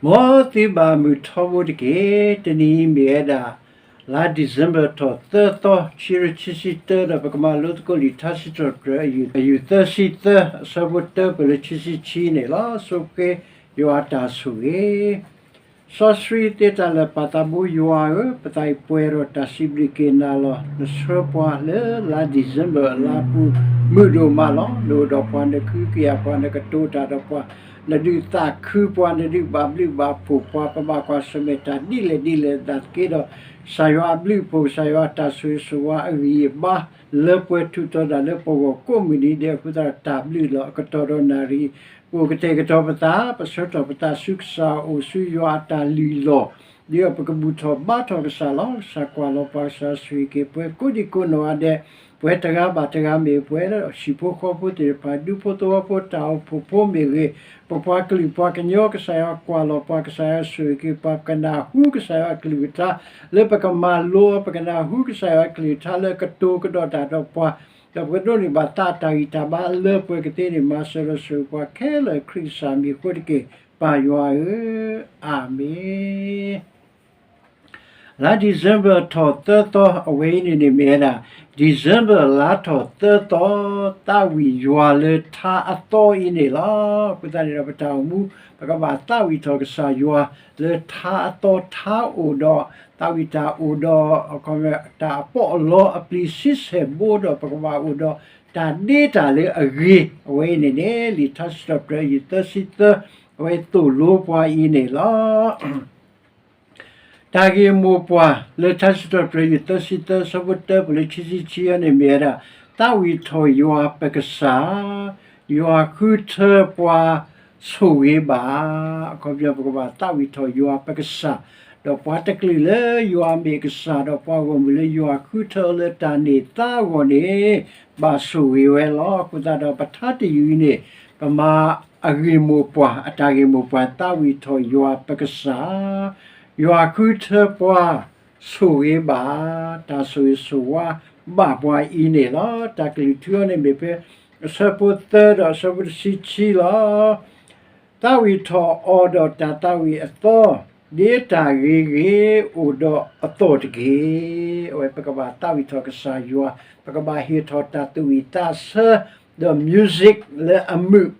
မ်သုဘၣ်မုာ်ထီဘိတက့ၢ်. တနံၤအံၤမ့ၢ်ဝဲဒၣ် လါ December ထီၣ်သၢသီ ခံကထိခံဆံတၢ ဒီးပကမၤလိသကိးလံာ်ထါစံးထီၣ်ပတြၢၤ အယူၢ်သၢဆံသၢ အဆၢဖိတၢပၢၢ်လၢခံဆံခံန့ၣ်လီၤ. ဆိဖှ့ယွၤအတၢ်ဆိၣ်ဂ့ၤ စီဆှံသ့တၢ်လၢာ် ပၢ်သးဘိယွၤဧၢ, ပသးအံၤပှဲၤဒီးတၢ်စံးဘျုးက့ၤနၤလီၤ. နဆှၢပှၤလၢလါ December အလါပူၤ မုာ်ဒိၣ်မးလီၤ. နအိၣ်ဒီးပှၤ, နကဟုကယာ်ပှၤ, နကတိၤတၢ်ဒီးပှၤ, နဒုးသးခုပှၤ, နဒုးဘၣ်ဘျုးဘၣ်ဖှိၣ်ပှၤ, ပဘၣ်ကွၢ်ဆၢၣ်မဲာ်တၢ်ဒ်လဲၣ်ဒ်လဲၣ်သနာ်က့ဒီး, ကစၢ်ယွၤအဘျုးအဖှိၣ်, ကစၢ်ယွၤအတၢ်ဆိၣ်ဂ့ၤဆိၣ်ဝါအဂံၢ်အဘါ လၢပှဲၤထူၣ်ထီၣ်တၢ်လၢပဂီၢ်ကိးမုၢ်နံၤဒဲး အဃိသတးဒီးတၢ်ဘျုးလီၤ. အကတီၢ်ဒီးနၣ်ရံၣ် ပအိၣ်ကတဲာ်ကတီၤပသး, ပဆၢထီၣ်ပသးဆူကစၢ်အအိၣ်, ဆူယွၤအတၢ်လုၢ်လီၢ်, ဒ်သိးပကဘူၣ်ထီၣ်ဘါထီၣ်ကစၢ်လီၤ. ကစၢ်ကွၢ်လီၤပှၤ, ကစၢ်ဆိၣ်ဂ့ၤက့ၤပှၤကိးဒံကိးနီၢ်ဂၤဒဲး, ပှၤတဂၤဘၣ်တဂၤမ့ၢ်ပှၤ, ဟံၣ်ဖိဃီဖိသ့ၣ်တဖၣ်, ဒူဖိသဝီဖိ, တၢ်အိၣ်ဖှိၣ်ဖိမ့ၢ်ဂ့ၤ, ပပှၤကလုာ်ပှၤကညီ, ကစၢ်ယွၤကွၢ်လီၤပှၤ, ကစၢ်ယွၤဆိၣ်ဂ့ၤက့ၤပှၤ, ပကနၢ်ဟူကစၢ်ယွၤအကလုၢ်ကထါ လၢပကမၤလိအီၤ, ပကနၢ်ဟူကစၢ်ယွၤအကလုၢ်ကထါလၢကတိၤကဒီးတၢ်ဒီးပှၤ, ဒီးပကဒိးန့ၢ်ဘၣ်သးအတၢ်ဂံၢ်တၢ်ဘါလၢပှဲၤကသ့န့ၣ်, မၤစၢၤဒီးဆိၣ်ဂ့ၤပှၤခဲလၢာ် ခရံာ်ကစၢ်မံၤအဃိတက့ၢ်, ပၢ်ယွၤဧၢ, အၤမ့ၣ်. လါ December ထီၣ်သၢသီ အဝဲအံၤန့ၣ်န့ၣ်မ့ၢ်ဝဲဒၣ် December လါထီၣ်သၢသီ သးဝံၣ်ယွၤလၢထါအသီအံၤန့ၣ်လီၤ. အဃိသတးန့ၣ်ဒီး ပတၢ်အိၣ်မူ ပကဘၣ်သးဝံၣ်ထီၣ်ကစၢ်ယွၤလၢထါအသီ, ထါအိၣ်ဒီး သးဝံၣ်တၢ်အိၣ်ဒီး တၢ်အပီးအလီအပျံၤဆံဆဲၣ်ဘိဒီး ပကဘၣ်အိၣ်ဒီးတၢ်ဒ့တၢ်လၢအဂ့ၤ, အဝဲအံၤန့ၣ်န့ၣ် လံာ်ထါစံးထီၣ်ပတြၢၤ ယူၢ်သၢဆံသၢ အဝဲသိၣ်လိပှၤအံၤန့ၣ်လီၤ. တၢ်ဂ့ၢ်မိၢ်ပှၢ်လၢထါစံးထီၣ်ပတြၢၤ ယူၢ်သၢဆံသၢ အဆၢဖိတၢပၢၢ်လၢခံဆံခံအံၤန့ၣ်မ့ၢ်ဝဲဒၣ် သးဝံၣ်ထီၣ်ယွၤပကစၢ်, ယွၤဃုထၢပှၤဆိၣ်ဂ့ၤဘၣ်. အခီပညီ ပကဘၣ်သးဝံၣ်ထီၣ်ယွၤပကစၢ်, ဒီးပှၤတကလုာ်လၢယွၤမ့ၢ်ကစၢ် ဒီးပှၤဂီၢ်မုၢ်လၢယွၤဃုထၢလၢတၢ်န့ၢ်သါအဂီၢ်န့ၣ် ဘၣ်ဆိၣ်ဂ့ၤဝဲလီၤ. အဃိသတးဒီး ပထါတယုၢ်အံၤန့ၣ် ပမၤအဂ့ၢ်မိၢ်ပှၢ်, အတၢ်ဂ့ၢ်မိၢ်ပှၢ် သးဝံၣ်ထီၣ်ယွၤပကစၢ်, ယွၤဃုထၢပှၤဆိၣ်ဂ့ၤဘၣ်, တၢ်ဆိၣ်ဂ့ၤဆိၣ်ဝါဘၣ်ပှၤအံၤန့ၣ်လီၤ. တၢ်ကလုၢ်ထူအံၤန့ၣ်မ့ၢ်ဖဲ အဆၢဖိသၢဒီးအဆၢဖိတဆံခံလီၤ. သးဝံၣ်ထီၣ်အီၤဒီးတၢ်သးဝံၣ်အသီ, ဒ့တၢ်ဂ့ၤဂ့ၤအိၣ်ဒီးအသီၣ်တက့ၢ်. အဝဲပကဘၣ်သးဝံၣ်ထီၣ်ကစၢ်ယွၤ, ပကဘၣ်ဟ့ၣ်ထီၣ်တၢ်သူၣ်ဝံၣ်သးဆၢ, ဒီး music လၢအမုာ်,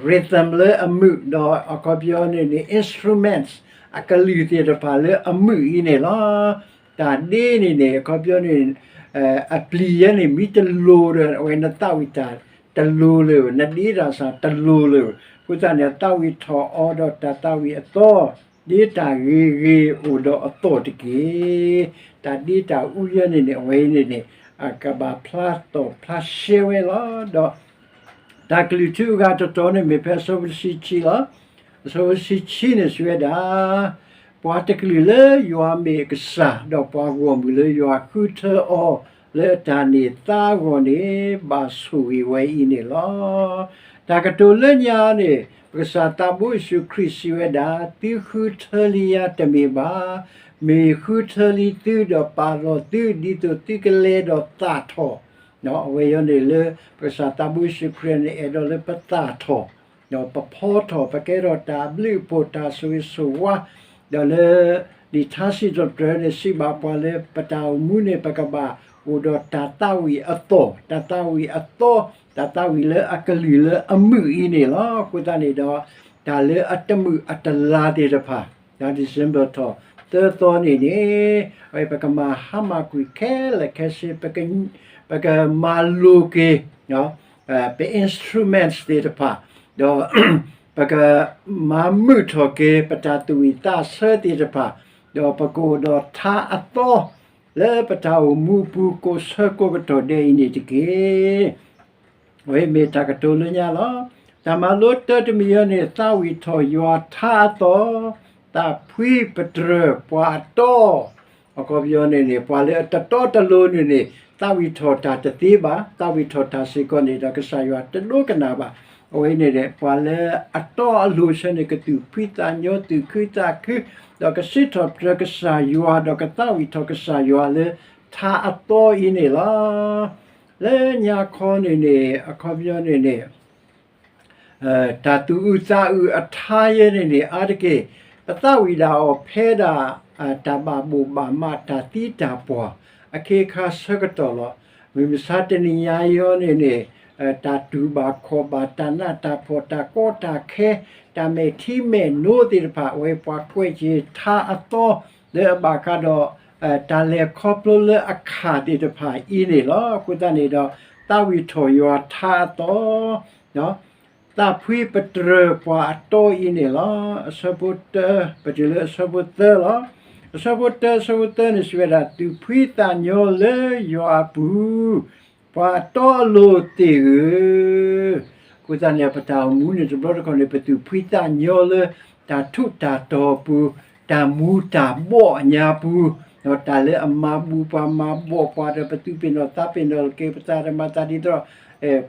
rhythm လၢအမုာ်, ဒီးအခီပညီန့ၣ်န့ၣ် instruments အကလုၢ်သ့ၣ်တဖၣ်လၢအမုာ်အံၤန့ၣ်လီၤ. တၢ်ဒ့န့ၣ်န့ၣ် အခီပညီန့ၣ် အပျံၤယဲန့ၣ် မ့ၢ်တလိၤဒီး အဝဲနသးဝံၣ်တၢ်တလိၤလၢၤ, နဒ့တၢ်ဆၣ်တလိၤလၢၤ. အဃိသတးန့ၣ် သးဝံၣ်ထီၣ်အီၤဒီးတၢ်သးဝံၣ်အသီ, ဒ့တၢ်ဂ့ၤဂ့ၤအိၣ်ဒီးအသီၣ်တက့ၢ်. တၢ်ဒ့တၢ်အူယဲန့ၣ်န့ၣ် အဝဲအံၤန့ၣ်န့ၣ် အကဘၣ်ဖျါသီၣ်ဖျါရှဲဝဲလီၤ. ဒီး တၢ်ကလုၢ်ထူအဂၤတတီၤန့ၣ်မ့ၢ်ဖဲအဆၢဖိတဆံခံလီၤ. အဆၢဖိတဆံခံန့ၣ်စံးဝဲဒၣ်, ပှၤတကလုာ်လၢယွၤမ့ၢ်အကစၢ်, ဒီးပှၤဂီၢ်မုၢ်လၢယွၤဃုထၢအီၤလၢအတၢ်န့ၢ်သါအဂီၢ်န့ၣ် ဘၣ်ဆိၣ်ဂ့ၤဝဲအံၤန့ၣ်လီၤ. တၢ်ကတိၤလၢညါန့ၣ် ပကစၢ်သးဘိယ့ၣ်ၡူးခရံာ်စံးဝဲဒၣ်, သုဃုထၢလံယၤတမ့ၢ်ဘၣ်, မ့ၢ်ဃုထၢလံသုဒီးပာ်လီၤသု ဒ်သိးသုကလဲၤဒီးသၣ်ထီၣ် အဝဲအံၤန့ၣ်လၢ ပကစၢ်သးဘိယ့ၣ်ၡူးခရံာ်န့ၣ် အဲၣ်ဒိးလၢပသၣ်ထီၣ်, ဒီးပဖီထီၣ်, ပကဲထီၣ်တၢ်ဘျုးအဖှိၣ် တၢ်ဆိၣ်ဂ့ၤဆိၣ်ဝါ, ဒီးလၢ လံာ်ထါစံးထီၣ်ပတြၢၤန့ၣ် စံးဘၣ်ပှၤလၢပတၢ်အိၣ်မူန့ၣ် ပကဘၣ်အိၣ်ဒီးတၢ်သးဝံၣ်အသီၣ်, တၢ်သးဝံၣ်အသီ, တၢ်သးဝံၣ်လၢအကလုၢ်လၢအမုာ်အံၤန့ၣ်လီၤ. အဃိသတးန့ၣ်ဒီး တၢ်လၢအတမုာ်အတလၤသ့ၣ်တဖၣ် ဒီး December ထီၣ်သၢသီန့ၣ်န့ၣ် ပကမၤဟါမၢ်ကွံာ်ခဲလၢာ်ခဲဆ့, ပကမၤလိၤက့ၤ ပ instruments သ့ၣ်တဖၣ်, ဒီး ပကမၤမုာ်ထီၣ်က့ၤ ပတၢ်သူၣ်ဝံၣ်သးဆၢသ့ၣ်တဖၣ်, ဒီးပကအိၣ်ဒီးထါအသီ လၢပတၢ်အိၣ်မူအပူၤ ကိးဆၢကိးကတီၢ်ဒဲးအံၤန့ၣ်တက့ၢ်. အဝဲမ့ၢ်တၢ်ကတိၤလၢညါလီၤ. တၢ်မၤလိတၢတမံၤအံၤန့ၣ် သးဝံၣ်ထီၣ်ယွၤထါအသီ, သးဖှံပတြၢၤပှၤအတီ, အခီပညီန့ၣ်န့ၣ် ပှၤလၢအတတီတလိၤန့ၣ်န့ၣ် သးဝံၣ်ထီၣ်တၢ်တသ့ဘၣ်, သးဝံၣ်ထီၣ်တၢ်စ့ၢ်ကီးန့ၣ်ဒီး ကစၢ်ယွၤတဒိကနၣ်ဘၣ်. အဝဲန့ၣ် ပှၤလၢအတီအလိၤဆၢန့ၣ် ကသူၣ်ဖှံသးညီ သူၣ်ခုသးခု, ဒီးကစံးထီၣ်ပတြၢၤကစၢ်ယွၤ ဒီးကသးဝံၣ်ထီၣ်ကစၢ်ယွၤလၢထါအသီအံၤန့ၣ်လီၤ. လၢညါခီန့ၣ်န့ၣ် အခီပညီန့ၣ်န့ၣ် တၢ်သူၣ်အုးသးအုးအထါယဲန့ၣ်န့ၣ် အါတက့ၢ် ပသးဝံၣ်ဒၣ်အီၤဖဲဒၣ် တၢ်ဘၣ်ဘိၣ်ဘၣ်မး တၢ်သံတၢ်ပှၢ် အခ့အခါဆၢကတီၢ်လီၤ. မုၢ်မဆါတနံၤညါအံၤန့ၣ်န့ၣ် တၢ်တူၢ်ဘၣ်ခီၣ်ဘၣ် တၢ်နးတၢ်ဖှီၣ် တၢ်ကီတၢ်ခဲ တၢ်မဲာ်ထံမဲာ်နိသ့ၣ်တဖၣ် အဝဲပှၤကွဲးက့ၤထါအသီ လၢအဘၣ်ဃးဒီး တၢ်လဲၤခီဖျိလၢအခၣ်သ့ၣ်တဖၣ်အံၤန့ၣ်လီၤ. အဃိသတးန့ၣ်ဒီး သးဝံၣ်ထီၣ်ယွၤထါအသီ သးဖှံပတြၢၤပှၤအတီအံၤန့ၣ်လီၤ. အဆၢဖိတၢ ပတုၤလၢအဆၢဖိသၢလီၤ. အဆၢဖိတၢ အဆၢဖိသၢန့ၣ် စံးဝဲဒၣ် သူၣ်ဖှံသးညီလၢယွၤအပူၤ ပှၤအတီအလိၤသ့ၣ်ဧၢ, အဃိသတးန့ၣ် ပတၢ်အိၣ်မူန့ၣ် တဘျီတခီၣ်န့ၣ် ပသူၣ်ဖှံသးညီလၢ တၢ်ထူးတၢ်တီၤအပူၤ, တၢ်မူၤတၢ်ဘှီးအညါပူၤ, ဒီးတၢ်လၢအမၤဘူၣ်ပှၤမၤဘှီးပှၤဒီး ပသူၣ်ပ့ၤနီၣ်သးပ့ၤနီၣ်က့ၤပသးဒီး မၤသးဒ်သိး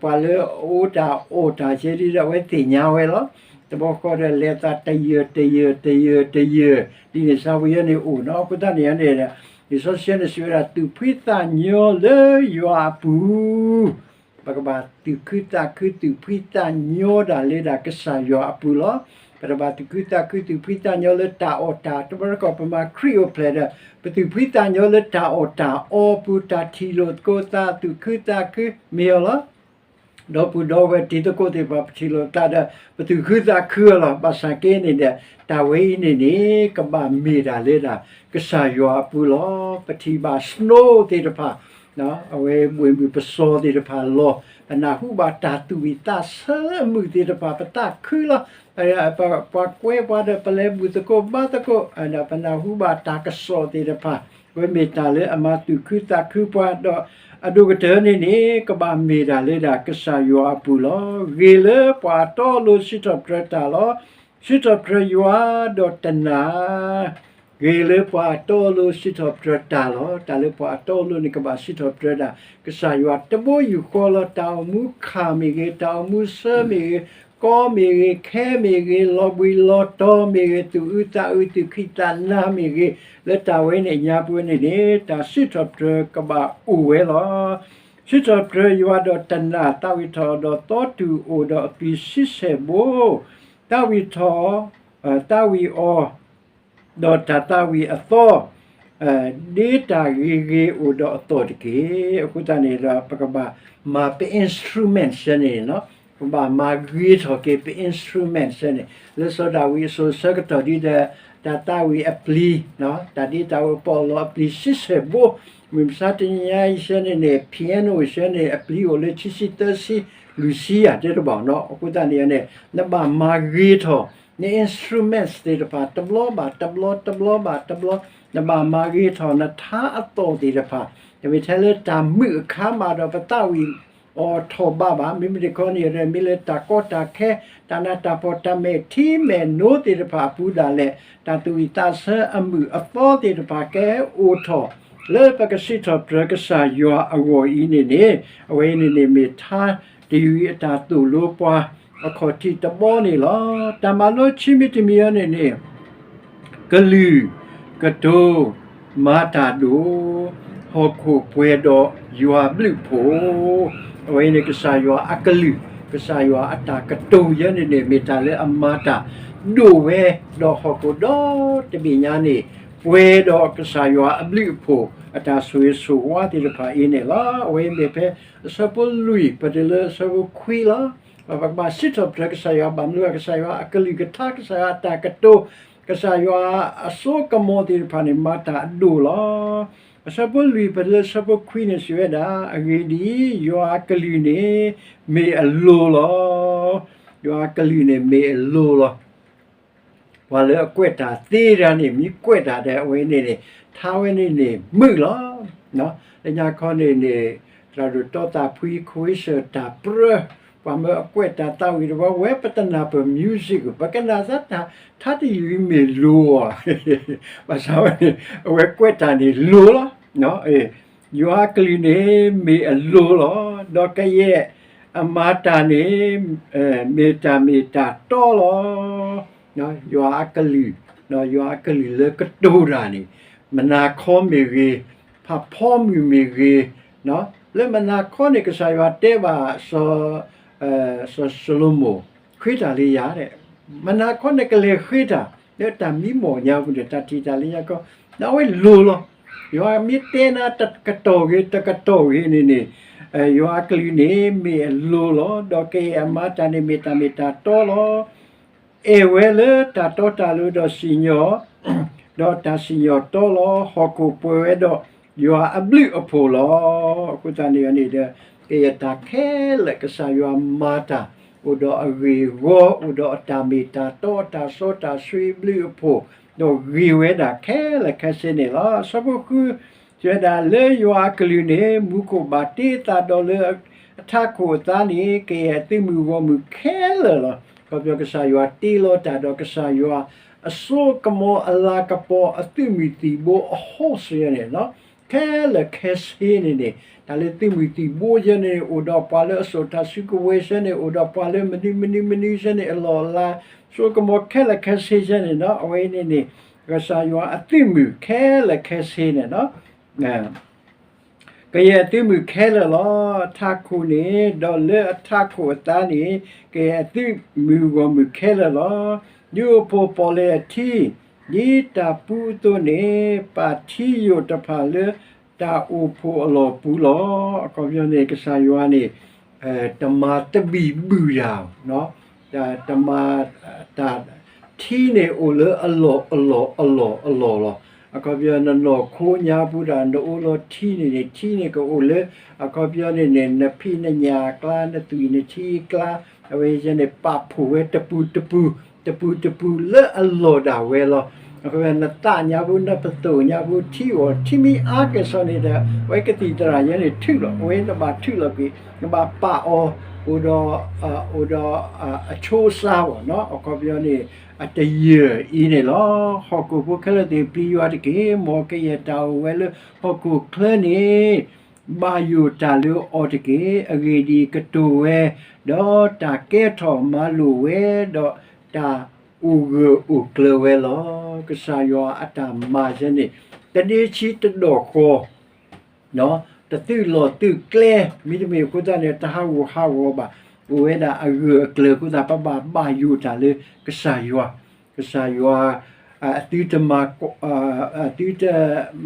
ပှၤလၢအအိၣ်တၢ်အီၣ်တၢ်ကဲဒ်ဒီး အဝဲသ့ၣ်ညါဝဲလီၤ. တဘျီဃီဒီး လဲၤသးတယၢၢ်တယၢၢ်တယၢၢ်တယၢၢ် ဒ်န့ၣ်စၢ်ဝံၤယဲန့ၣ်အိၣ်နီၤ. အဃိသတးန့ၣ်န့ၣ် လံာ်စီဆှံန့ၣ်စံးဝဲဒၣ် သူၣ်ဖှံသးညီလၢယွၤအပူၤ ပကဘၣ်သူၣ်ခုသးခု သူၣ်ဖှံသးညီဒၣ်လၢဒၣ်ကစၢ်ယွၤအပူၤလီၤ. ပတဘၣ်သူၣ်ခုသးခု သူၣ်ဖှံသးညီလၢတၢ်အီၣ်တၢ် တဘျီတခီၣ် ပမၤခရံာ်အိၣ်ဖျဲၣ်ဒီး ပသူၣ်ဖှံသးညီလၢတၢ်အီၣ်တၢ်အီပူၤ တၢ်ထံၣ်လိာ်သကိးသး သူၣ်ခုသးခု မ့ၢ်အီၤလီၤ. ဒီပုၢ်ဒီဝဲၢ်တံၤသကိးသ့ၣ်တဖၣ် ပထံၣ်လိာ်သးဒီး ပသူၣ်ခုသးခုအီၤလီၤ. ဘၣ်ဆၣ်က့န့ၣ်ဒီး တၢ်ဝဲအံၤန့ၣ်န့ၣ် ကဘၣ်မ့ၢ်ဒၣ်လၢဒၣ် ကစၢ်ယွၤအပူၤလီၤ. ပထံၣ်ဘၣ် snow သ့ၣ်တဖၣ် အဝဲဘှ့ၣ်မုၢ်ပစီၤသ့ၣ်တဖၣ်လီၤ. ပနၢ်ဟူဘၣ်တၢ်သူၣ်ဝံၣ်သးဆၢလၢအမုာ်သ့ၣ်တဖၣ် ပသးခုလီၤ. ပှၤကွဲပှၤဒီး ပလဲၤဘူၣ်သကိးဘါသကိး ဒီးပနၢ်ဟူဘၣ်တၢ်ကစီၣ်သ့ၣ်တဖၣ် အဝဲမ့ၢ်တၢ်လၢအမၤသူၣ်ခုသးခုပှၤဒီး အဒိၣ်ကတၢၢ်န့ၣ်န့ၣ် ကဘၣ်မ့ၢ်ဒၣ်လၢဒၣ်ကစၢ်ယွၤအပူၤလီၤ. ဂ့ၤလၢပှၤအတီအလိၤစံးထီၣ်ပတြၢၤတၢ်လီၤ. စံးထီၣ်ပတြၢၤယွၤဒီးတနာ် ဂ့ၤလၢပှၤအတီအလိၤစံးထီၣ်ပတြၢၤတၢ်လီၤ. တၢ်လၢပှၤအတီအလိၤန့ၣ် ကဘၣ်စံးထီၣ်ပတြၢၤဒၣ် ကစၢ်ယွၤတဘိယူၢ်ဃီလီၤ. တၢ်အိၣ်မူခၣ်မ့ၢ်ဂ့ၤ, တၢ်အိၣ်မူဆၢမ့ၢ်ဂ့ၤ, ကီမ့ၢ်ဂ့ၤ, ခဲမ့ၢ်ဂ့ၤ, လီၤဘှံးလီၤတီၤမ့ၢ်ဂ့ၤ, သူၣ်အုးသးအုး သူၣ်ခံးသးနၤမ့ၢ်ဂ့ၤ, လၢတၢ်ဝဲန့ၣ်အညါပူၤန့ၣ်န့ၣ် တၢ်စံးထီၣ်ပတြၢၤကဘၣ်အိၣ်ဝဲလီၤ. စံးထီၣ်ပတြၢၤယွၤဒီးတနာ် သးဝံၣ်ထီၣ်ဒီးသီတူၢ်အိၣ်ဒီးအပျံၤဆံဆဲၣ်ဘိ, သးဝံၣ်ထီၣ်, သးဝံၣ်အီၤ, ဒီးတၢ်သးဝံၣ်အသီ, ဒ့တၢ်ဂ့ၤဂ့ၤအိၣ်ဒီးအသီၣ်တက့ၢ်. အဃိသတးန့ၣ်ဒီး ပကဘၣ်မၤပ instrument ဆၢန့ၣ်, ပဘၣ်မၤဂ့ၤထီၣ်က့ၤပ instrument ဆၢန့ၣ် လၢစီၤဒၤဝံးအစိၤဆၢကတီၢ်ဒ်ဒီး တၢ်သးဝံၣ်အပျံၤ, တၢ်ဒ့တၢ်အီၣ်ပီၣ်လီၤအပျံၤဆံဆဲၣ်ဘိ, မုၢ်မဆါတနံၤညါအံၤဆၢန့ၣ်န့ၣ် piano ဆၢန့ၣ် အပျံၤအိၣ်လၢခံဆံသၢဆံ လွံၢ်ဆံယၤတဲတဘၣ်နီၤ. အဃိသတးန့ၣ်န့ၣ် နဘၣ်မၤဂ့ၤထီၣ် န instruments သ့ၣ်တဖၣ် တဘျီဘၣ်တဘျီ တဘျီဘၣ်တဘျီ, နဘၣ်မၤဂ့ၤထီၣ်နထါအသီၣ်သ့ၣ်တဖၣ်, တမ့ၢ်ထဲလၢတၢ်မုာ်အခါမးဒီး ပသးဝံၣ်အီၤထီၣ်ဘးဘၣ်. မ့မ့ၢ်တခီန့ၣ်ဒီး မ့ၢ်လၢတၢ်ကီတၢ်ခဲ တၢ်နးတၢ်ဖှီၣ် တၢ်မဲာ်ထံမဲာ်နိသ့ၣ်တဖၣ်အပူၤဒၣ်လဲာ် တၢ်သူၣ်ဝံၣ်သးဆၢအမုာ်အသီသ့ၣ်တဖၣ်ကဲအိၣ်ထီၣ် လၢပကစံးထီၣ်ပတြၢၤကစၢ်ယွၤအဂီၢ်အံၤန့ၣ်န့ၣ်, အဝဲအံၤန့ၣ်န့ၣ် မ့ၢ်ထါတယုၢ်အံၤအတၢ်သိၣ်လိပှၤ အခီၣ်ထံးတဘီန့ၣ်လီၤ. တၢ်မၤလိခံမံၤတမံၤအံၤန့ၣ်န့ၣ် ကလုၢ်ကတိၤမၤတၢ်ဒိၣ်, ဟီၣ်ခိၣ်ပှဲၤဒီးယွၤအဘျုးအဖှိၣ်, အဝဲအံၤန့ၣ် ကစၢ်ယွၤအကလုၢ်, ကစၢ်ယွၤအတၢ်ကတိၤယဲန့ၣ်န့ၣ် မ့ၢ်တၢ်လၢအမၤတၢ်ဒိၣ်ဝဲ, ဒီးဟီၣ်ခိၣ်ဒီတဘ့ၣ်ညါန့ၣ် ပှဲၤဒီးကစၢ်ယွၤအဘျုးအဖှိၣ် အတၢ်ဆိၣ်ဂ့ၤဆိၣ်ဝါသ့ၣ်တဖၣ်အံၤန့ၣ်လီၤ. အဝဲအံၤမ့ၢ်ဖဲအဆၢဖိလွံၢ် ပတုၤလၢအဆၢဖိခွံလီၤ. ပကဘၣ်စံးထီၣ်ပတြၢၤကစၢ်ယွၤ ဘၣ်မနုၤအဃိ ကစၢ်ယွၤအကလုၢ်ကထါ ကစၢ်ယွၤအတၢ်ကတိၤ ကစၢ်ယွၤအစိကမီၤသ့ၣ်တဖၣ်န့ၣ် မၤတၢ်အဒိၣ်လီၤ. အဆၢဖိလွံၢ် ပတုၤလၢအဆၢဖိခွံန့ၣ်စံးဝဲဒၣ်, အဂ့ၢ်ဒ်အံၤ, ယွၤအကလုၢ်န့ၣ်မ့ၢ်အလိၤလီၤ. ယွၤအကလုၢ်န့ၣ်မ့ၢ်အလိၤလီၤ. ပှၤလၢအကွဲးတၢ်သ့တဂၤန့ၣ် မ့ၢ်ကွဲးတၢ်ဒီးအဝဲန့ၣ်န့ၣ် ထါဝဲန့ၣ်န့ၣ်မုာ်လီၤ. လၢညါခီန့ၣ်န့ၣ် သရၣ်ဒိၣ်တီသးဖှံ ခွ့စၢၣ်တၢ်ပြၢ ပှၤမၢအကွဲးတၢ်သးဝံၣ်တဝီ ဝဲပတနၢ်ပၢၢ် music ပကနၣ်သးတၢ် ထါတယုၢ်အံၤမ့ၢ်လိၤအီၤ ဘၣ်ဆၣ်ဝဲန့ၣ် အဝဲကွဲးတၢ်န့ၣ်လိၤလီၤ. ယွၤအကလုၢ်န့ၣ်မ့ၢ်အလိၤလီၤ. ဒီးကယဲၢ်အမၤတၢ်န့ၣ် မ့ၢ်တၢ်မ့ၢ်တၢ်တီလီၤ. ယွၤအကလုၢ်, ယွၤအကလုၢ်လၢကတိၤတၢ်န့ၣ် မုၢ်နၤခီမ့ၢ်ဂ့ၤ, ဖးဖီမုၢ်မ့ၢ်ဂ့ၤ, လၢမုၢ်နၤခီန့ၣ် ကစၢ်ယွၤတဲဘၣ် စီၤၡလိၤမိၣ် ဃ့တၢ်လၢယၤ, မနၤခီနကလဲၤဃ့တၢ် လၢတၢ်မံမီၢ်ညါပူၤန့ၣ် တၢ်ထံၣ်တၢ်လၢညါခီ, ဒီးအဝဲလိၤလီၤ. ယွၤမ့ၢ်တဲနၤတကတီၢ်ဂ့ၤ တကတီၢ်ဂ့ၤန့ၣ်န့ၣ်, ယွၤအကလုၢ်န့ၣ်မ့ၢ်အလိၤလီၤ. ဒီးကယဲၢ်အမၤတၢ်န့ၣ်မ့ၢ်တၢ်မ့ၢ်တၢ်တီလီၤ. အဲၣ်ဝဲလၢတၢ်တီတၢ်လိၤဒီးစံၣ်ညီၣ်, ဒီးတၢ်စံၣ်ညီၣ်တီလီၤ. ဟီၣ်ခိၣ်ပှဲၤဝဲဒီးယွၤအဘျုးအဖှိၣ်လီၤ. အဃိသတးန့ၣ်န့ၣ်ဒီး ကယဲၢ်တၢ်ခဲလၢာ်ကစၢ်ယွၤမၤတၢ် အိၣ်ဒီးအဂ့ၢ်အဂီၢ် အိၣ်ဒီးအတၢ်မ့ၢ်တၢ်တီ တၢ်စီတၢ်ဆှံဘျုးအဖှိၣ်, ဒီးဂ့ၤဝဲဒၣ်ခဲလၢာ်ခဲဆ့န့ၣ်လီၤ. ဆၢဖိဃု စံးဝဲဒၣ်လၢယွၤအကလုၢ်န့ၣ် မူခိၣ်ဘၣ်တ့သးဒီးလၢအထးခိၣ်အသါန့ၣ် ကယဲၢ်အသုးမုၢ်ဂီၢ်မုၢ်ခဲလၢာ်လီၤ. အခီပညီကစၢ်ယွၤတ့လီၤတၢ်ဒီး ကစၢ်ယွၤအစိကမီၤအလၤကပီၤအသုးမုၢ်သံၣ်ဘိအဟီၣ်စ့ၢ်န့ၣ်လီၤ. ခဲလၢာ်ခဲဆ့န့ၣ်န့ၣ် တၢ်လၢသုးမုၢ်သံၣ်ဘိယဲန့ၣ် အိၣ်ဒီးပှၤလၢအစိာ်တၢ်စုကဝဲၤစ့ၢ်န့ၣ် အိၣ်ဒီးပှၤလၢမနုၤမနုၤမနုၤစ့ၢ်န့ၣ် အလီၢ်အလၤ စိကမီၤခဲလၢာ်ခဲဆ့စ့ၢ်န့ၣ်လီၤ. အဝဲန့ၣ်န့ၣ် ကစၢ်ယွၤအသုးမုၢ်ခဲလၢာ်ခဲဆ့န့ၣ်လီၤ. ကယဲၢ်အသုးမုၢ်ခဲလၢာ်လီၤ. အထးခိၣ်န့ၣ် ဒီးလၢအထးခိၣ်အသါန့ၣ် ကယဲၢ်အသုးမုၢ်ဂီၢ်မုၢ်ခဲလၢာ်လီၤ. ဒုးအိၣ်ဖှိၣ်ပီၣ်လဲၣ်အထံ ဒ်တၢ်ပူအသိးန့ၣ် ပာ်ထံယိာ်တဖၣ်လၢတၢ်အိၣ်ဖှိၣ်အလီၢ်ပူၤလီၤ. အခီပညီန့ၣ် ကစၢ်ယွၤန့ၣ် တမၤတဘံၣ်ဘုၣ်ယၤ, တမၤ တၢ် ထံန့ၣ်အိၣ်လၢအလီၢ်အလီၢ်အလီၢ်အလီၢ်လီၤ. အခီပညီ နနီၢ်ခိညါပူၤဒီး နအိၣ်လီၤထံန့ၣ်န့ၣ် ထံန့ၣ်ကအိၣ်လၢ အခီပညီန့ၣ်န့ၣ် နဖံးနညၣ်အကျါ နသွံၣ်နထံအကျါ အဝဲန့ၣ်ပာ်ဖှိၣ်ဝဲတပူၤတပူၤ တပူၤတပူၤလၢအလီၢ်ဒၣ်ဝဲလီၤ. အခီပညီ နသးညါပူၤ နပသိၣ်ညါပူၤ ထံအိၣ် ထံမ့ၢ်အါကဲၣ်ဆိးန့ၣ်ဒီး အဝဲကသံၣ်သရၣ်ညါန့ၣ်ထုးလီၤ အဝဲနဘၣ်ထုးလီၤကွံာ် နဘၣ်ပာ်အီၤ အိၣ်ဒီး အိၣ်ဒီး အဆိအစါဘၣ်နီၤ အခီပညီန့ၣ် အတယၢၢ်အံၤန့ၣ်လီၤ. ဟီၣ်ခိၣ်ဖိခဲလၢာ်သ့ၣ်ပျံၤယွၤတက့ၢ်. မ်ကယဲၢ်တၢ်အိၣ်ဝဲလၢဟီၣ်ခိၣ်ချၢန့ၣ် ဘၣ်ယိၣ်တၢ်လၢအီၤတက့ၢ်. အဂ့ၢ်ဒ်အံၤ, ကတိၤဝဲ, ဒီးတၢ်ကဲထီၣ်မၤလိာ်ဝဲ, ဒီးတၢ်အိၣ်ဂၢၢ်အိၣ်ကျၢၤဝဲလီၤ. ကစၢ်ယွၤအတၢ်မၤယဲန့ၣ် တဒ့ဆံးတဒီၣ်ဃီ တသုးလီၢ်သုးကျဲ မ့တမ့ၢ်အဃိသတးန့ၣ် တဟးဂူာ်ဟးဂီၤဘၣ်. အိၣ်ဝဲဒၣ်အဂၢၢ်အကျၢၤအဃိသတး ပဘၣ်ဘၣ်ယိၣ်တၢ်လၢကစၢ်ယွၤ, ကစၢ်ယွၤ အသုတမၤ အသုတ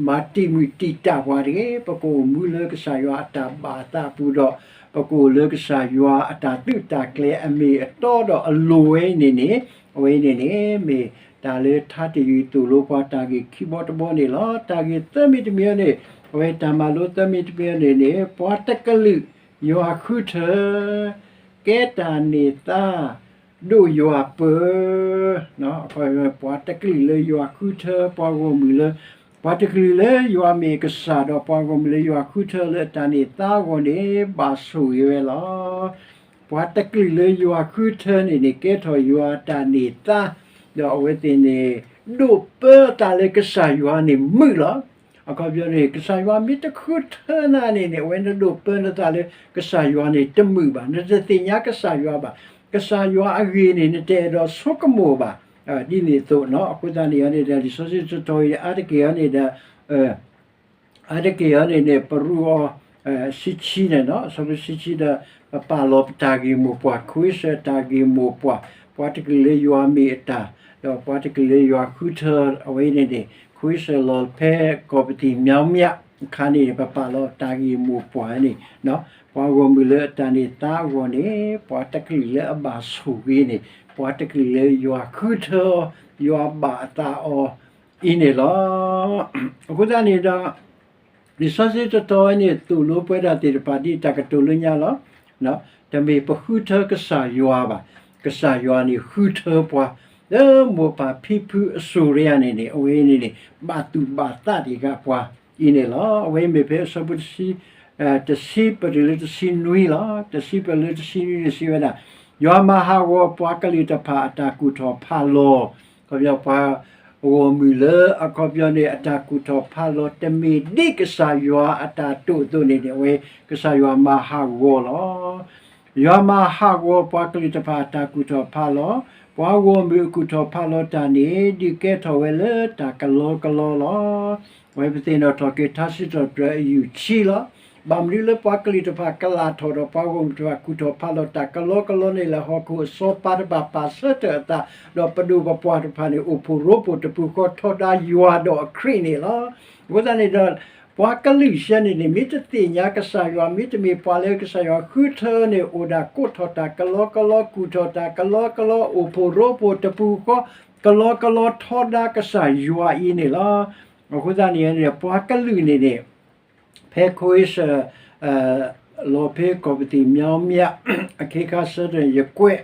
မၤတံာ်မုၢ်တံာ်တာ်ပှၤတဂ့ၤ. ပကအိၣ်မူလၢကစၢ်ယွၤအတၢ်ဘၣ်အသးအပူၤဒီး ပကအိၣ်လၢကစၢ်ယွၤအတၢ်သုးတၢ်ကျဲၤအမ့ၢ်အတီဒီးအလိၤဝဲအံၤန့ၣ်န့ၣ်, အဝဲအံၤန့ၣ်န့ၣ် မ့ၢ်တၢ်လၢထါတယုၢ်သိၣ်လိပှၤတၢ်ဂ့ၢ်ခံဘီတဘီန့ၣ်လီၤ. တၢ်ဂ့ၢ်သၢမံၤတမံၤန့ၣ်, အဝဲတၢ်မၤလိသၢမံၤတမံၤန့ၣ်န့ၣ် ပှၤတကလုာ်ယွၤဃုထၢ ကဲတၢ်န့ၢ်သါ ဒိၣ်ယွၤပၢၤ, ပှၤတကလုာ်လၢယွၤဃုထၢ ပှၤဂီၢ်မုၢ်လၢ ပှၤတကလုာ်လၢယွၤမ့ၢ်ကစၢ်ဒီးပှၤဂီၢ်မုၢ်လၢယွၤဃုထၢလၢအတၢ်န့ၢ်သါအဂီၢ်န့ၣ် ဘၣ်ဆိၣ်ဂ့ၤဝဲလီၤ. ပှၤတကလုာ်လၢယွၤဃုထၢန့ၣ်န့ၣ် ကဲထီၣ်ယွၤတၢ်န့ၢ်သါ, ဒီးအဝဲသ့ၣ်န့ၣ် ဒိးပၢတၢ်လၢကစၢ်ယွၤန့ၣ်မုာ်လီၤ. အခီပညီန့ၣ် ကစၢ်ယွၤမ့ၢ်တဃုထၢနၤန့ၣ်န့ၣ် အဝဲနဒိးပၢနသးလၢကစၢ်ယွၤန့ၣ်တမုာ်ဘၣ်. နတသ့ၣ်ညါကစၢ်ယွၤဘၣ်. ကစၢ်ယွၤအဂ့ၢ်န့ၣ် နတအဲၣ်ဒိးဆိကမိၣ်ဘၣ်. ဒ်န့ၣ်အသိးနီၤ အဃိသတးန့ၣ်န့ၣ်ဒီး လံာ်စီဆှံတတီၤအံၤန့ၣ် အါတက့ၢ်အံၤန့ၣ်ဒီး အါတက့ၢ်အံၤန့ၣ်န့ၣ် ပရူအီၤ ဆံဆံန့ၣ်နီၤ အဆၢဖိဆံဆံဒီး ပပာ်လီၤပတၢ်ဂ့ၢ်မိၢ်ပှၢ် ခွံစၢၤတၢ်ဂ့ၢ်မိၢ်ပှၢ် ပှၤတကလုာ်လၢယွၤမ့ၢ်အတၢ် ဒီးပှၤတကလုာ်လၢယွၤဃုထၢ အဝဲအံၤန့ၣ်န့ၣ် ခွံစၢၤလီၤဖဲကီၢ်ပတံၣ်မၠီမၠးအခါန့ၣ် ပပာ်လီၤတၢ်ဂ့ၢ်မိၢ်ပှၢ်န့ၣ် ပှၤဂီၢ်မုၢ်လၢအတၢ်န့ၢ်သါအဂီၢ်န့ၣ် ပှၤတကလုာ်လၢအဘၣ်ဆိၣ်ဂ့ၤန့ၣ် ပှၤတကလုာ်လၢယွၤဃုထၢအီၤ ယွၤဘၣ်အသးအီၤ အံၤန့ၣ်လီၤ. အဃိသတးန့ၣ်ဒီး လံာ်စီဆှံတတီၤအံၤန့ၣ် သိၣ်လိပဝဲဒၣ်သ့ၣ်တဖၣ်ဒ်တၢ်ကတိၤလၢညါလီၤ. တမ့ၢ်ပဃုထၢကစၢ်ယွၤဘၣ်. ကစၢ်ယွၤန့ၣ်ဃုထၢပှၤ လၢမိၢ်ပၢ်ဖံဖုအစိၤတယၤန့ၣ်န့ၣ် အဝဲန့ၣ်န့ၣ် ဘၣ်သူၣ်ဘၣ်သးတ့ၢ်ဃာ်ပှၤအံၤန့ၣ်လီၤ. အဝဲမ့ၢ်ဖဲအဆၢဖိတဆံ တဆံပတုၤလၢတဆံနွံလီၤ. တဆံပတုၤလၢတဆံနွံန့ၣ်စံးဝဲဒၣ်, ယွၤမၤဟးဂီၤပှၤကလုာ်တဖၣ်အတၢ်ကူၣ်ထီၣ်ဖးလီၤ. အခီပညီပှၤဂီၢ်မုၢ်လၢအခီပညီန့ၣ် အတၢ်ကူၣ်ထီၣ်ဖးလီၤ တမ့ၢ်ဒ်ကစၢ်ယွၤအတၢ်တိာ်အသိးန့ၣ်န့ၣ် အဝဲကစၢ်ယွၤမၤဟးဂီၤလီၤ. ယွၤမၤဟးဂီၤပှၤကလုာ်တဖၣ်အတၢ်ကူၣ်ထီၣ်ဖးလီၤ. ပှၤဂီၢ်မုၢ်အကူၣ်ထီၣ်ဖးလီၤတၢ်န့ၣ် ဒုးကဲထီၣ်ဝဲလၢတၢ်ကလီကလီလီၤ. အဝဲပသ့ၣ်နီၣ်ထီၣ်က့ၤထါစံးထီၣ်ပတြၢၤအယူၢ်ဆံလီၤ. ဘၣ်မနုၤလၢပှၤကလုာ်တဖၣ်ကလာ်ထီၣ်ဒီးပှၤဂီၢ်မုၢ်တဖၣ်ကူၣ်ထီၣ်ဖးလီၤတၢ်ကလီကလီန့ၣ်လဲၣ်. ဟီၣ်ခိၣ်အစီၤပၤတဖၣ်ပာ်ဆၢထၢၣ်အသး ဒီးပဒိၣ်ပပှၢ်တဖၣ်န့ၣ် အိၣ်ဖှိၣ်ရိဖှိၣ်တပူၤဃီထီဒါယွၤဒီးအခရံာ်န့ၣ်လီၤ. အဃိသတးန့ၣ်ဒီး ပှၤကလုာ်ဆၢန့ၣ်န့ၣ် မ့ၢ်တသ့ၣ်ညါကစၢ်ယွၤ မ့တမ့ၢ်ပှၤလၢကစၢ်ယွၤဃုထၢန့ၣ် အိၣ်ဒၣ်ကိးထီၣ်တၢ်ကလီကလီ ကူၣ်ထီၣ်တၢ်ကလီကလီ အိၣ်ဖှိၣ်ရိဖှိၣ်တပူၤဃီ ကလီကလီထီဒါကစၢ်ယွၤအံၤန့ၣ်လီၤ. အဃိသတးန့ၣ်န့ၣ် ပှၤကလုာ်န့ၣ်န့ၣ် ဖဲခိၣ်အ့စၢၣ် လီၤဖဲကီၢ်ပသံၣ်မၠီမၠး အခ့ခါဆၢထၢၣ်န့ၣ် ယကွဲး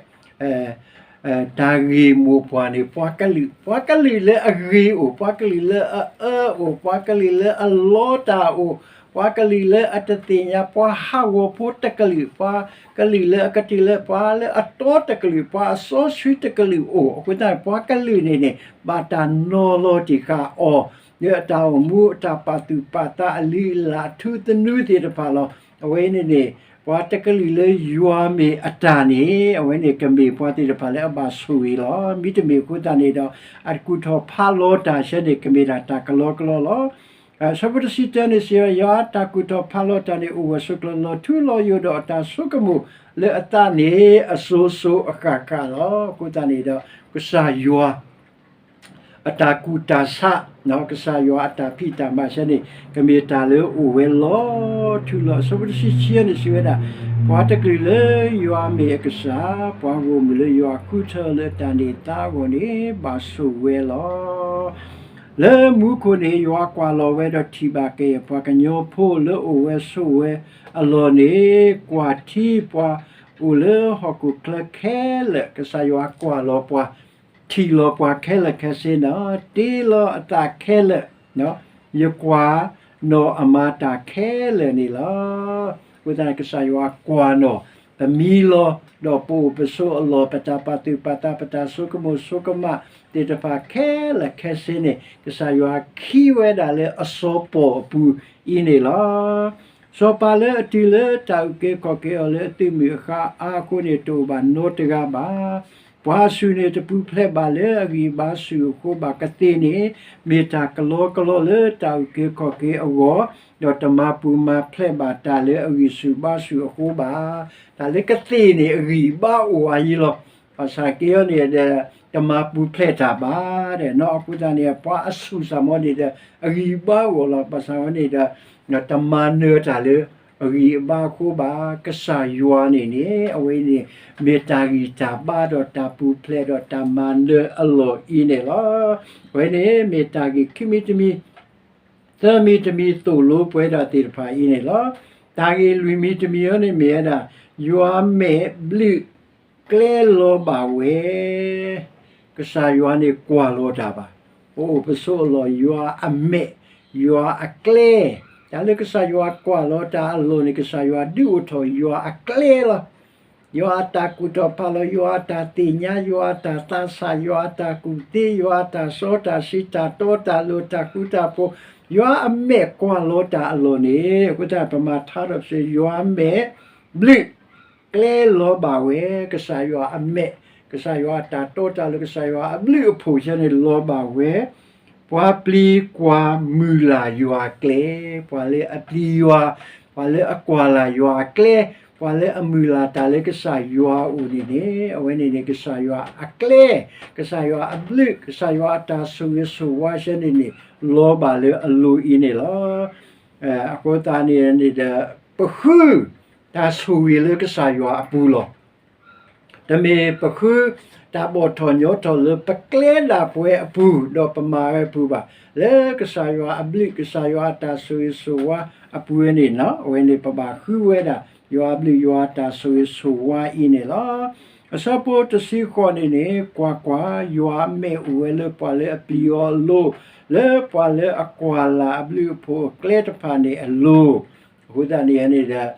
တၢ်ဂ့ၢ်မိၢ်ပှၢ်န့ၣ် ပှၤကလုာ်, ပှၤကလုာ်လၢအဂ့ၤအိၣ်, ပှၤကလုာ်လၢအအၢအိၣ်, ပှၤကလုာ်လၢအလီတၢ်အိၣ်, ပှၤကလုာ်လၢအတသ့ၣ်ညါ ပှၤဟးဂီၤဖိတကလုာ်, ပှၤကလုာ်လၢအကတုၤလၢ ပှၤလၢအတီတကလုာ်, ပှၤအစီဆှံတကလုာ်အိၣ်. အဃိသတး ပှၤကလုာ်န့ၣ်န့ၣ် ဘၣ်တၢ်နီၤလီၤတ့ၢ်ဃာ်အီၤ လၢအတၢ်အိၣ်မူ အတၢ်ပာ်သူၣ်ပာ်သး အလုၢ်အလၢ် အထူသနူသ့ၣ်တဖၣ်လီၤ. အဝဲန့ၣ်န့ၣ် ပှၤတကလုာ်လၢယွၤမ့ၢ်အတၢ်န့ၣ် အဝဲန့ၣ်ကမ့ၢ်ပှၤသ့ၣ်တဖၣ်လၢအဘၣ်ဆိၣ်ဂ့ၤလီၤ. မ့တမ့ၢ်အဃိသတးန့ၣ်ဒီး အတၢ်ကူၣ်ထီၣ်ဖးလီၤတၢ်ဆၢန့ၣ် ကမ့ၢ်ဒၣ်တၢ်ကလီကလီလီၤ. အဆၢဖိတဆံတၢန့ၣ်စံးဝဲ ယွၤအတၢ်ကူၣ်ထီၣ်ဖးလီၤတၢ်န့ၣ် အိၣ်ဝဲဆိးကျၢၤလီၤထူလီၤယိာ်ဒီး အတၢ်ဆိကမိၣ်လၢအသးန့ၣ် အစိၤစိၤအဃၣ်ဃၣ်လီၤ. အဃိသတးန့ၣ်ဒီး ကစၢ်ယွၤ အတၢ်ကူၣ်တၢ်ဆး, ကစၢ်ယွၤအတၢ်ဖံးတၢ်မၤဆၢန့ၣ် ကမ့ၢ်တၢ်လၢအိၣ်ဝဲလီၤထူလီၤ. အဆၢဖိတဆံခံန့ၣ်စံးဝဲဒၣ်, ပှၤတကလုာ်လၢယွၤမ့ၢ်အကစၢ်, ပှၤဂီၢ်မုၢ်လၢယွၤဃုထၢလၢတၢ်န့ၢ်သါအဂီၢ်န့ၣ် ဘၣ်ဆိၣ်ဝဲလီၤ. လၢမူခိၣ်န့ၣ် ယွၤကွၢ်လီၤဝဲဒီးထံၣ်ဘၣ်ကယဲၢ်ပှၤကညီဖိလၢအိၣ်ဝဲဆိးဝဲအလီၢ်န့ၣ်, ကွၢ်ထံပှၤအိၣ်လၢဟီၣ်ခိၣ်ချၢခဲလၢာ်, ကစၢ်ယွၤကွၢ်လီၤပှၤ, ထံၣ်လီၤပှၤခဲလၢာ်ခဲဆ့န့ၣ်, တ့လီၤအသးခဲလၢာ်, ယကွၢ်နီၣ်အမၤတၢ်ခဲလၢာ်န့ၣ်လီၤ. အဃိသတးန့ၣ် ကစၢ်ယွၤကွၢ်နီၣ် ပမံလီၤ, ဒီးပအိၣ်ပဆိးအလီၢ်, ပတၢ်ပာ်သူၣ်ပာ်သး, ပတၢ်ဆိကမိၣ်ဆိကမးသ့ၣ်တဖၣ်ခဲလၢာ်ခဲဆ့န့ၣ် ကစၢ်ယွၤခံဝဲဒၣ်လၢအစီၤပီၢ်အပူၤအံၤန့ၣ်လီၤ. စီၤပၤလၢအတုၤလၢတၢ်အုၣ်က့ၤခီၣ်က့ၤအီၤလၢအသုးမုၢ်အဃါအါအဃိန့ၣ် တအိၣ်ဘၣ်နီတဂၤဘၣ်. ပှၤအစုၣ်န့ၣ် တပူၤဖျဲးဘၣ်လၢအဂံၢ်အဘါစုၣ်အဃိဘၣ်. ကသ့ၣ်န့ၣ် မ့ၢ်တၢ်ကလီကလီလၢတၢ်အုၣ်က့ၤခီၣ်က့ၤအဂီၢ်, ဒီးတမၤပူၤမၤဖျဲးဘၣ်တၢ်လၢအဂံၢ်ဆူၣ်ဘါဆူၣ်အဃိဘၣ်. တၢ်လၢကသ့ၣ်န့ၣ် အဂံၢ်အဘါအိၣ်အါယံလီၤ. ဘၣ်ဆၣ်က့ၤအီၤန့ၣ်ဒီး တမၤပူၤဖျဲးတၢ်ဘၣ်ဒီး အဃိသတးန့ၣ် ပှၤအဆူၣ်စၢ်မီၤန့ၣ်ဒီး အဂံၢ်အဘါအိၣ်လီၤ. ဘၣ်ဆၣ်ဝဲန့ၣ်ဒီး တမၤနၢၤတၢ်လၢအဂံၢ်အဘါအဃိဘၣ်. ကစၢ်ယွၤန့ၣ်န့ၣ် အဝဲန့ၣ် မ့ၢ်တၢ်ဂံၢ်တၢ်ဘါဒီးတၢ်ပူၤဖျဲးဒီးတၢ်မၤနၢၤအလီၢ်အံၤန့ၣ်လီၤ. အဝဲန့ၣ်မ့ၢ်တၢ်ဂ့ၢ်ခံမံၤတမံၤ သၢမံၤတမံၤသိၣ်လိပှၤဒၣ်သ့ၣ်တဖၣ်အံၤန့ၣ်လီၤ. တၢ်ဂ့ၢ်လွံၢ်မံၤတမံၤအံၤန့ၣ်မ့ၢ်ဝဲဒၣ် ယွၤမဲာ်ဘျုးကျဲလီၤဘၣ်ဝဲ ကစၢ်ယွၤန့ၣ်ကွၢ်လီၤတၢ်ဘၣ်. ပအိၣ်ပဆိးအလီၢ် ယွၤအမဲာ်, ယွၤအကျဲ, တၢ်လၢကစၢ်ယွၤကွၢ်လီၤတၢ်အလီၢ်န့ၣ် ကစၢ်ယွၤဒုးအိၣ်ထီၣ်ယွၤအကျဲလီၤ. ယွၤအတၢ်ကူၣ်ထီၣ်ဖးလီၤ, ယွၤအတၢ်သ့ၣ်ညါ, ယွၤအတၢ်သးဆး, ယွၤအတၢ်ကူၣ်သ့, ယွၤအတၢ်စီတၢ်ဆှံ, တၢ်တီတၢ်လိၤ, တၢ်ဃူတၢ်ဖိး, ယွၤအမဲာ်ကွၢ်လီၤတၢ်အလီၢ်န့ၣ် အဃိသတးပမၤထါဒီးပစံး ယွၤမဲာ်ဘျုး ကျဲလီၤဘၣ်ဝဲ, ကစၢ်ယွၤအမဲာ်, ကစၢ်ယွၤအတၢ်တီတၢ်လိၤ, ကစၢ်ယွၤအဘျုးအဖှိၣ်ဆၢန့ၣ်လီၤဘၣ်ဝဲ, ပှၤပျံၤကွၢ်မုၢ်လၢ်ယွၤအကျဲ, ပှၤလၢအပျံၤယွၤ, ပှၤလၢအကွၢ်လၢ်ယွၤအကျဲ, ပှၤလၢအမုၢ်လၢ်တၢ်လၢကစၢ်ယွၤအအိၣ်န့ၣ်န့ၣ်, အဝဲန့ၣ်န့ၣ် ကစၢ်ယွၤအကျဲ, ကစၢ်ယွၤအဘျုး, ကစၢ်ယွၤအတၢ်ဆိၣ်ဂ့ၤဆိၣ်ဝါဆၢန့ၣ်န့ၣ် လီၤဘၣ်လၢအလိၤအံၤန့ၣ်လီၤ. အဃိသတးန့ၣ်န့ၣ်ဒီး ပဃုတၢ်ဆိၣ်ဂ့ၤလၢကစၢ်ယွၤအပူၤလီၤ. တမ့ၢ်ပဃုတၢ်ဘီၣ်ထီၣ်ညီထီၣ်လၢပကျဲဒၣ်ပဝဲအပူၤ ဒီးပမၤဝဲအပူၤဘၣ်. လၢကစၢ်ယွၤအဘျုး ကစၢ်ယွၤအတၢ်ဆိၣ်ဂ့ၤဆိၣ်ဝါအပူၤန့ၣ် အဝဲန့ၣ်ပဘၣ်ဃုဝဲဒၣ် ယွၤအဘျုးယွၤအတၢ်ဆိၣ်ဂ့ၤဆိၣ်ဝါအံၤန့ၣ်လီၤ. အဆၢဖိတဆံဃိးန့ၣ်န့ၣ် ကွၢ်ကွၢ်, ယွၤအမဲာ်အိၣ်ဝဲလၢပှၤလၢအပျံၤအီၤအလိၤ, လၢပှၤလၢအကွၢ်လၢ်အဘျုးအဖှိၣ်အကျဲတဖၣ်န့ၣ်အလိၤ. အဃိသတးန့ၣ်န့ၣ်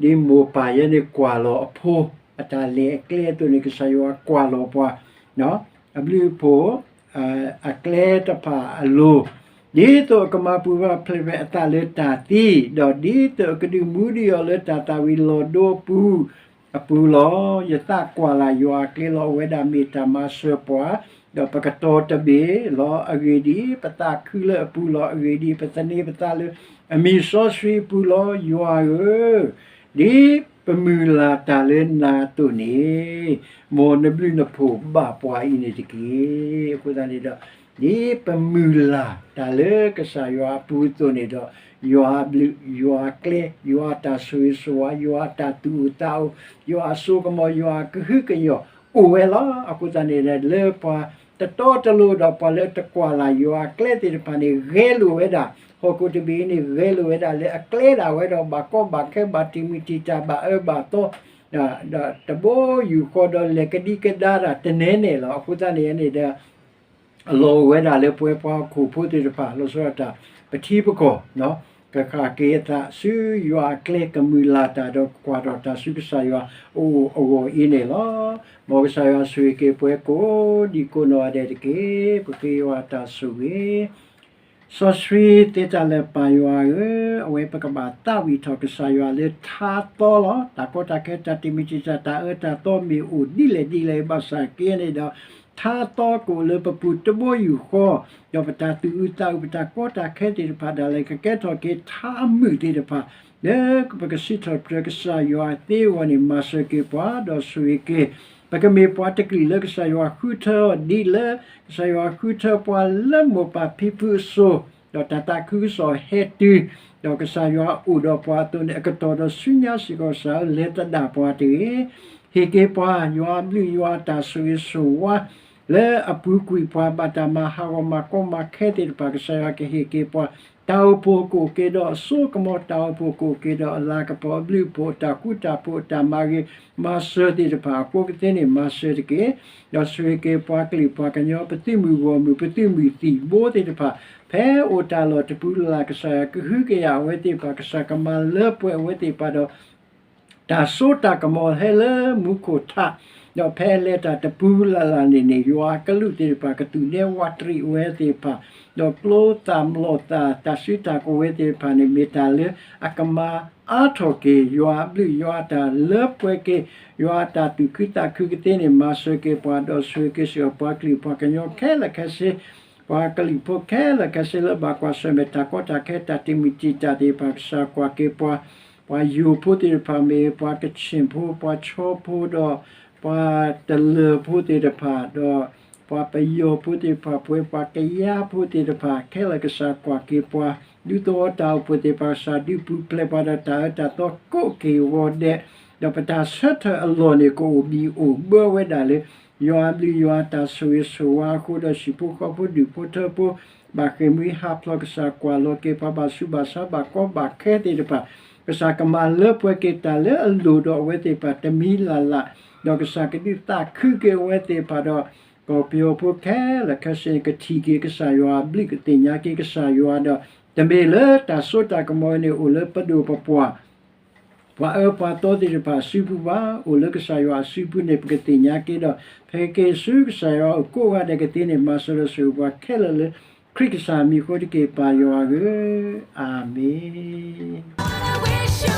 ဒီး ဒ်မိၢ်ပၢ်ယဲန့ၣ်ကွၢ်လီၤအဖိ အတၢ်လဲၤအကျဲအသိးန့ၣ် ကစၢ်ယွၤကွၢ်လီၤပှၤ အဘျုးအဖှိၣ် အကျဲတဖၣ်အလိၤ, ဒ်သိးအကမၤပူၤမၤဖျဲးအသးလၢတၢ်သံ, ဒီးဒ်သိးအကဒုးမူဒံးအီၤလၢတၢ်သၣ်ဝံၤလီၤဒိအပူၤ အပူၤလီၤ. ယသးကွၢ်လၢ်ယွၤအကျဲလီၤ. အဝဲဒၣ်မ့ၢ်တၢ်မၤစၢၤပှၤ ဒီးပကတီၤတဘ့ၣ်လီၤ. အဂ့ၢ်ဒ်အံၤ, ပသးခုလၢအပူၤလီၤ. အဂ့ၢ်ဒ်အံၤ, ပသန့ၤပသးလၢအမံၤစီဆှံအပူၤလီၤ. ယွၤဧၢ, ဒ်ပမုၢ်လၢ်တၢ်လၢနၤအသိးန့ၣ်, မ်နဘျုးနဖှိၣ်ဘၣ်ပှၤအံၤန့ၣ်တက့ၢ်. အဃိသတးန့ၣ်ဒီး, ဒ်ပမုၢ်လၢ်တၢ်လၢကစၢ်ယွၤအပူၤအသိးန့ၣ်ဒီး, ယွၤအဘျုး, ယွၤအကျဲ, ယွၤအတၢ်ဆိၣ်ဂ့ၤဆိၣ်ဝါ, ယွၤအတၢ်သူၣ်အိၣ်သးအိၣ်, ယွၤအစိကမီၤ, ယွၤအကဟုကညီၢ်အိၣ်ဝဲလီၤ. အဃိသတးန့ၣ်ဒီး, လၢပှၤတတီတလိၤဒီးပှၤလၢတကွၢ်လၢ်ယွၤအကျဲသ့ၣ်တဖၣ်န့ၣ် ဂဲၤလိာ်ဝဲဒၣ်, ဟီၣ်ခိၣ်တဘ့ၣ်အံၤန့ၣ် ဂဲၤလိာ်ဝဲဒၣ်လၢအကျဲဒၣ်ဝဲဒီး ဘၣ်ကီဘၣ်ခဲ ဘၣ်တံာ်မုၢ်တံာ်တာ် ဘၣ်အၢဘၣ်သီ, ဒီးတဘိယူၢ်ဃီဒီးလဲၤကဒံကဒါတၢ်တနဲနဲလီၤ. အဃိသတးန့ၣ်န့ၣ်ဒီး အလီၢ်အိၣ်ဝဲဒၣ်လၢပဝဲပှၤဟီၣ်ခိၣ်ဖိသ့ၣ်တဖၣ် လီၤဆီဒၣ်တၢ် ပထံပကီၢ်, ကဃၣ်က့ၤအသးဆူယွၤအကျဲ ကမုၢ်လၢ်တၢ်ဒီးကွၢ်ထီၣ်တၢ်ဆူကစၢ်ယွၤအအိၣ်အဂီၢ်အံၤန့ၣ်လီၤ. မ်ကစၢ်ယွၤဆိၣ်ဂ့ၤက့ၤပဝဲကိးဒံကိးနီၢ်ဂၤဒဲးတက့ၢ်. ပဃ့ယွၤအတၢ်ဆိၣ်ဂ့ၤ စီဆှံသ့တၢ်လၢပၢ်ယွၤဧၢ, အဝဲပကဘၣ်သးဝံၣ်ထီၣ်ကစၢ်ယွၤလၢထါသီလီၤ. တၢ်ကီတၢ်ခဲ တၢ်တံာ်မုၢ်တံာ်တာ် တၢ်အၢတၢ်သီမ့ၢ်အိၣ်ဒ်လဲၣ်ဒ်လဲၣ်ဘၣ်ဆၣ်က့န့ၣ်ဒီး, ထါသီကအိၣ်လၢပပူၤတဘိယူၢ်ဃီ, ဒီးပတၢ်သူၣ်အုးသးအုး ပတၢ်ကီတၢ်ခဲသ့ၣ်တဖၣ်ဒၣ်လဲာ် ကကဲထီၣ်က့ၤထါအမုာ်သ့ၣ်တဖၣ်, လၢပကစံးထီၣ်ပတြၢၤကစၢ်ယွၤသ့အဂီၢ်န့ၣ် မၤစၢၤက့ၤပှၤ ဒီးဆိၣ်ဂ့ၤက့ၤ ပကမ့ၢ်ပှၤတကလုာ်လၢကစၢ်ယွၤဃုထၢအီၤ ဒ်လၢကစၢ်ယွၤဃုထၢပှၤလၢမိၢ်ပၢ်ဖံဖုအစိၤ, ဒီးတၢ်သးခုကစီၣ်ဟဲတုၤ, ဒီးကစၢ်ယွၤအိၣ်ဒီးပှၤအသိးန့ၣ် အကတီၢ်ဒီးဆူညါစ့ၢ်ကီး ကစၢ်ဧၢ လဲၤသဒၣ်ပှၤတဂ့ၤ. ဟ့ၣ်က့ၤပှၤ ယွၤအဘျုးယွၤအတၢ်ဆိၣ်ဂ့ၤဆိၣ်ဝါ လၢအပူၤကွံာ်ပှၤဘၣ်တၢ်မၤဟးဂီၤမၤကီမၤခဲသ့ၣ်တဖၣ် ကစၢ်ယွၤကဟ့ၣ်က့ၤပှၤ, တၢ်အိၣ်ဖှိၣ်ကအိၣ်က့ၤဒီးအစိကမီၤ, တၢ်အိၣ်ဖှိၣ်ကအိၣ်က့ၤဒီးအလၤကပီၤအဘျုးအဖှိၣ်, တၢ်ဃူတၢ်ဖိး တၢ်မၤဂ့ၤမၤစၢၤသ့ၣ်တဖၣ် အဃိကသ့န့ၣ် မၤစၢၤတက့ၢ်. ဒီးဆိၣ်ဂ့ၤက့ၤပှၤကလုာ်ပှၤကညီ ပသုးမုၢ်ဂီၢ်မုၢ် ပသုးမုၢ်သံၣ်ဘိသ့ၣ်တဖၣ်, ဖဲအိၣ်တၢ်လီၢ်တပူၤလၢ်လၢ် ကစၢ်ယွၤကဟုကယာ်အဝဲသ့ၣ်တဖၣ်, ကစၢ်ကမၤလၢပှဲၤအဝဲသ့ၣ်တဖၣ်ဒီး တၢ်စိတၢ်ကမီၤဟဲလၢမူခိၣ်ထး, ဒီးဖဲအလဲၤတၢ်တပူၤလၢ်လၢ်န့ၣ်န့ၣ် ယွၤအကလူးသ့ၣ်တဖၣ် ကသူၣ်ဒဲဝးတရံးအဝဲသ့ၣ်တဖၣ်, ဒီးကျိသၣ်မျိာ်သၣ် တၢ်စုတၢ်ကဝဲၤသ့ၣ်တဖၣ်န့ၣ် မ့ၢ်တၢ်လၢအကမၤအါထီၣ်က့ၤ ယွၤအဘျုးယွၤအတၢ်လၢပှဲၤက့ၤ, ယွၤအတၢ်သူၣ်ခုသးခုကသ့န့ၣ် မၤစၢၤက့ၤပှၤ, ဒီးဆိၣ်ဂ့ၤက့ၤစ့ၢ်ကီးပှၤကလုာ်ပှၤကညီခဲလၢာ်ခဲဆ့ ပှၤကလုာ်ဖိခဲလၢာ်ခဲဆ့လၢဘၣ်ကွၢ်ဆၢၣ်မဲာ်တၢ်ကီတၢ်ခဲ တၢ်တံာ်မုၢ်တံာ်တာ်သ့ၣ်တဖၣ် ကစၢ်ကွၢ်က့ၤပှၤ, ပှၤယိၤဖိသ့ၣ်တဖၣ်မ့ၢ် ပှၤကခၠ့ၣ်ဖိ ပှၤခၠီဖိဒီး ပှၤတလၢၢ်ဖိသ့ၣ်တဖၣ် ဒီးပှၤပယီၤဖိသ့ၣ်တဖၣ် ပဝဲပှၤကယါဖိသ့ၣ်တဖၣ်ခဲလၢာ် ကစၢ်ကွၢ်က့ၤပှၤ, ဒူသဝီတၢ်အိၣ်ဖှိၣ်သ့ၣ်တဖၣ် ကစၢ်ဒုးပူၤဖျဲးပှၤဒီးတၢ်အၢတၢ်သီကိးက့ၤဂီၤဒဲး, ဒီးပတၢ်ဆၢထၢၣ်အလီၢ်န့ၣ် ကအိၣ်ဘံၣ်အိၣ်ဘၢဝဲဒၣ်လၢ ယွၤအဘျုးယွၤအတၢ်ဆိၣ်ဂ့ၤဆိၣ်ဝါအဃိဒီး ဟံၣ်ဖိဃီဖိဒူၣ်ဖိထၢဖိ ဘၣ်ဃ့ၢ်မှံဟးဖျိး ကစၢ်ကွၢ်လီၤက့ၤပှၤ ဘၣ်ဆူးဘၣ်ဆါ ဘၣ်ကီဘၣ်ခဲသ့ၣ်တဖၣ်, ကစၢ်ကမၤလၢပှဲၤက့ၤတၢ်လၢအလိၣ်ဒီးအဝဲသ့ၣ်တဖၣ် တမံၤလၢ်လၢ်, ဒီးကစၢ်ကဒုးသးခုက့ၤအဝဲသ့ၣ်တဖၣ်ဒီး ကီၢ်ပယီၤဖိခဲလၢာ်ခဲဆ့န့ၣ် ကထံၣ်က့ၤကစၢ်ယွၤ အဘျုးကသ့ၣ်ညါက့ၤကစၢ်ယွၤဒီး တမ့ၢ်လၢတၢ်စိတၢ်ကမီၤန့ၣ် အိၣ်လၢပဒိၣ်ပပှၢ် ပှၤအၢပှၤသီသ့ၣ်တဖၣ်အစုပူၤဘၣ်, အိၣ်လၢကစၢ်ယွၤအစုပူၤန့ၣ် ပကသ့ၣ်ညါက့ၤဒီး ဖဲက့ၤဆူကစၢ်ယွၤအအိၣ်ကိးဂၤဒဲးကသ့န့ၣ် မၤစၢၤဒီးဆိၣ်ဂ့ၤပှၤခဲလၢာ်လၢ ခရံာ်ကစၢ်မံၤအဃိတက့ၢ် ပၢ်ယွၤဧၢ, အၤမ့ၣ်.